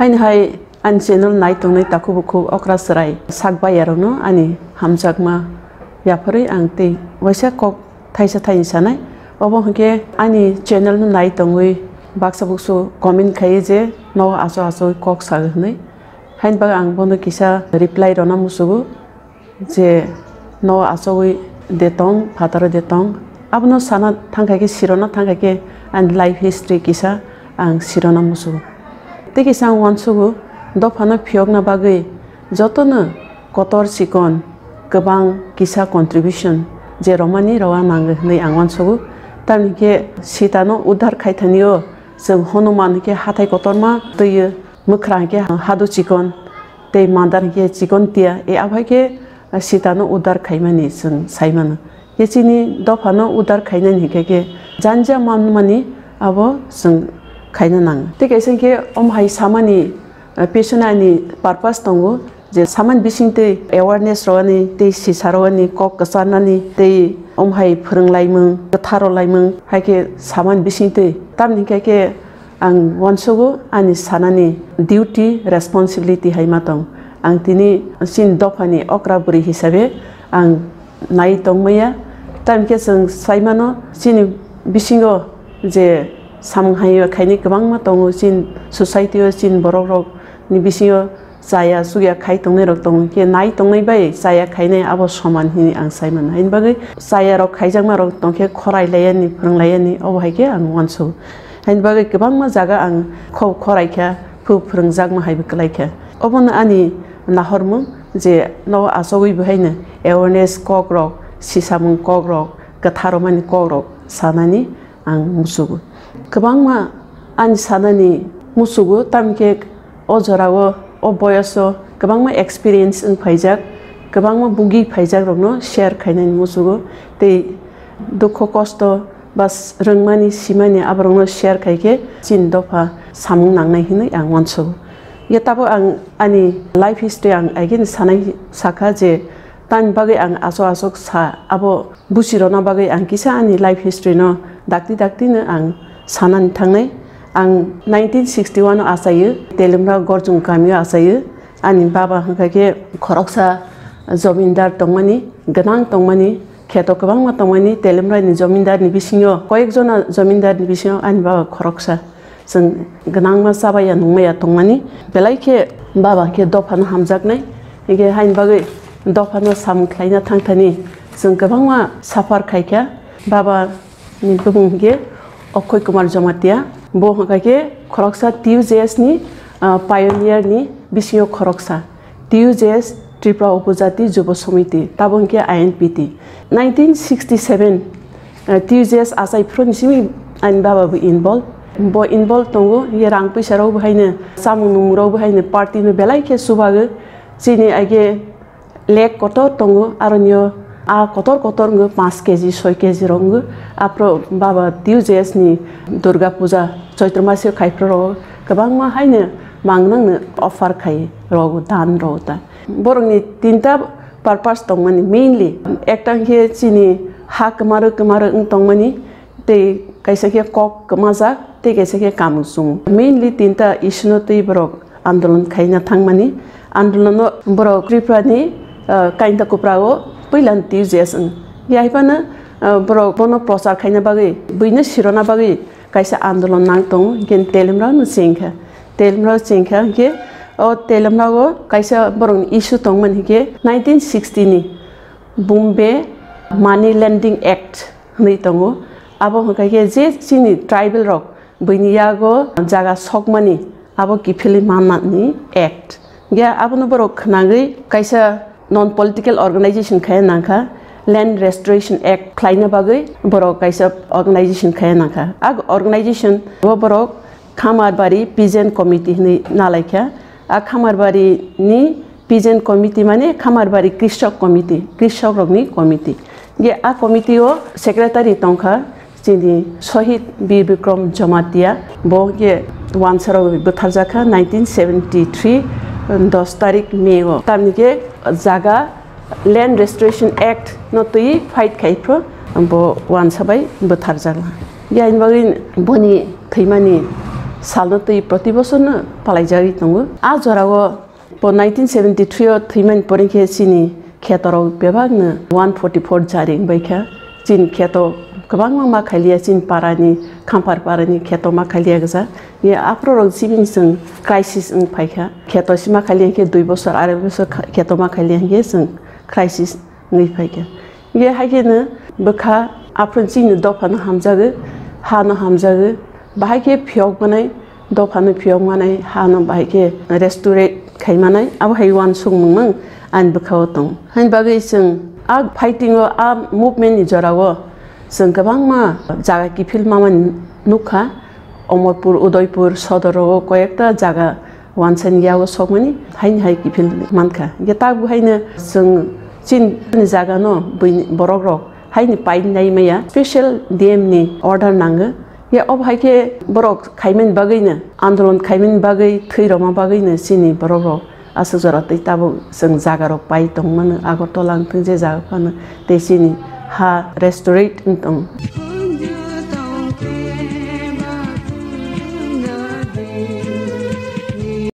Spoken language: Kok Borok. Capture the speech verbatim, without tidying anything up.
Haini hai ani channel nai tongnai takhuk bukhuk okra chwrai sak bayarokno ani hamjakma yapharwi ang tei waisa kok thaisa thaini sanai. Obo hwnkhe ani channel no nai tongwi baksa buksu comment khaiwi je nogo acho achowi kok sago hwnwi. Haini bagwi ang bono kisa reply rwna muchugo. Je no achowi de tong, phataro de tong, abono sana thangkha khe, sirona thangkha khe, ani life history kisa ang sirona muchugo. Tei kisa ang uansugo, dophano phiyokna bagwi jotono kotor chikon kwbang kisa contribution je romani rowa nango hwnwi ang uansugo. Tamni khe sitano udhar khaithanio chwng Hanuman hwnkhe hathai kotorma twiyo, mwkhra hwnkhe hadu chikon, tei mandar hwnkhe chikon tiya, e abo hai khe sitano udhar khaimani chwng sai mano. Khe chini dophano udhar khainani hinkhe khe janja manmani abo chwng khaina nango. Tei kaisa hinkhe om hai samani, eh, pisono ani purpose tongo je samani bisingtwi awareness rwani tei sisarwani kok kwcharnani tei om hai phwrwnglaimung, kwthar rwlaimung hai khe samani bisingtwi. Tamni hinkhe khe ang uansugo ani sanani duty, responsibility hai ma tong. Ang tini chini dophani okra bwrwi hisabe ang nai tongmaya. Tamni khe chwng sai mano chini bisingo je samung hai khainai kwbangma tongo, chini society o chini borok rok ni bisingo chaya chukya khai tongnai rok tongo, khe nai tongnai bai chaya khainai abo soman hini ang sai mano. Haini bagwi chaya rok khaijakma rok tongkhe khorai layani, phwrwng layani, obo hai khe ang uansugo. Haini bagwi kwbangma jaga ang kho-, khorai kha, phu-, phwrwngjakma hai bo kwlai kha. Obono ani nahormung je no achogwi bo haino awareness kok rok, sisamung kok rok, kwthar rwmani kok rok sanani ang muchugo. Kwbangma ani sanani muchugo, tamkhe o jorao, o boyoso kwbangma experience wng phaijak, kwbangma bugi phaijak rokno share khainani muchugo, tei dukho kosto ba s-, rwngmani, simani aborokno share khaikhe chini dopha samung nangnai hinwi ang uansugo. Ye tabuk ang ani life history ang again sanai sakha je tamni bagwi ang aswk aswk sa abo Busi rwna bagwi ang kisa ani life history no dakti dakti no ang sanani thangnai. Ang nineteen sixty-one o achaio, Telemra Gorjung kamio achaio. Ani baba hwnkha khe khoroksa jomindar tongmani, gwnang tongmani, kheto kwbangma tongmani. Telemra ni jomindar ni bisingo koyek jona jomindar ni bisingo ani baba khoroksa. Chwng gwnangma chabaiya nungmaya tongmani, belai khe baba khe dophano hamjaknai, hinkhe haini bagwi dophano samung khlaina thangthani chwng kwbangma suffer khaikha. Baba ni bumung hinkhe Okhoy Kumar Jamatia, bo hwnkha khe khoroksa T U J S ni, ah, pioneer ni bisingo khoroksa. T U J S, Tripura Upajati Jubo Samiti, tabo hwnkhe I N P T. Nineteen sixty-seven, eh, T U J S achai phuru ni simi ani baba bo involve. Bo involve tongo, ye rang puisa rok bo haino, chamung nungmung rok bo haino, party no belai khe chubago. Chini age lake kotor tongo, aronio a kotor kotor wngo, panch K G, soi K G rok wngo. Aphuru baba T U J S ni Durga Puja, Choitro masio khai phuru rok kwbangma haino mangnang no offer khai rok, dan rok ta. Borokni tinta purpose tongmani, mainly ekta khe chini ha kwmaro kwmaro wng tongmani, tei kaisa khe kok kwmajak, tei kaisa khe kamung chumung. Mainly tinta issue no twi borok andolon khaina thangmani. Andolono borok Tripura ni, ah, Kainta Kupra o puila T U J S wng. Yaipano, ah, borok bono prochar khaina bagwi, buino sirona bagwi kaisa andolon nang tongo, hinkhe Telemrao no chengkha. Telemrao chengkha hinkhe, o Telemrao kaisa borokni issue tongmani hinkhe nineteen sixty ni Bombay Money Lending Act hwnwi tongo. Abo hwnkha khe je chini tribal rok buini yago jaga sokmani abo kiphilwi manmani act. Hinkhe abono borok khwnagwi kaisa non political organization khai nangkha, Land Restoration Act khlaina bagwi borok kaisa organization khai nangkha. A organization bo borok Khamarbari Peasant Committee hwnwi nalaikha. A Khamarbari ni Peasant Committee mane Khamarbari Krishok Committee, Krishok rokni committee. Hinkhe a committee o secretary tongkha chini Shohid Bir Bikram Jamatia, bo hinkhe uansarok bwtharjakha nineteen seventy three, dos tarik May o. Tamni khe jaga Land Restoration Act no twi fight khai phuru bo uansa bai bwtharjakla. Yaini bagwi boni thwimani salno twi proti bosorno palaijagwi tongo. A jorao bo nineteen seventy-three o thwimani pore khe chini khetorok bebakno one forty-four jari wngbaikha. Chini kheto kwbangma ma khailiya, chini parani, Khampar parani kheto ma khailiya gwja. Ye aphuru rok chibini chwng crisis wng phaikha. Kheto si ma khailiya khe dui bosor, arai bosor kha-, kheto ma khailiya khe chwng crisis wngwi phaikha. Ye hai kheno bwkha aphuru chini dophano hamjagwi, hano hamjagwi, bahai khe phiyok manai, dophano phiyok manai, hano bahai khe restore khai manai, abo hai uansuk mung mung ani bwkhao tong. Haini bagwi chwng a fighting o, a movement ni jorao chwng kwbangma jaga kiphil mamani nukha. Omorpur, Udaipur, Sodor rogo koyekta jaga wansani yago sokmani haini hai kiphil mankha. Hingkhe tabuk haino chwng chini jagano buini borok rok haini pai nai maya, special D M ni order nango. Ye obo hai khe borok khaimani bagwino, andolon khaimani bagwi, thwi rwma bagwino chini borok rok aswk jora twi tabuk chwng jaga rok pai tongmano, Agartala wngthung je jaga phano tei chini ha restorate wng tong.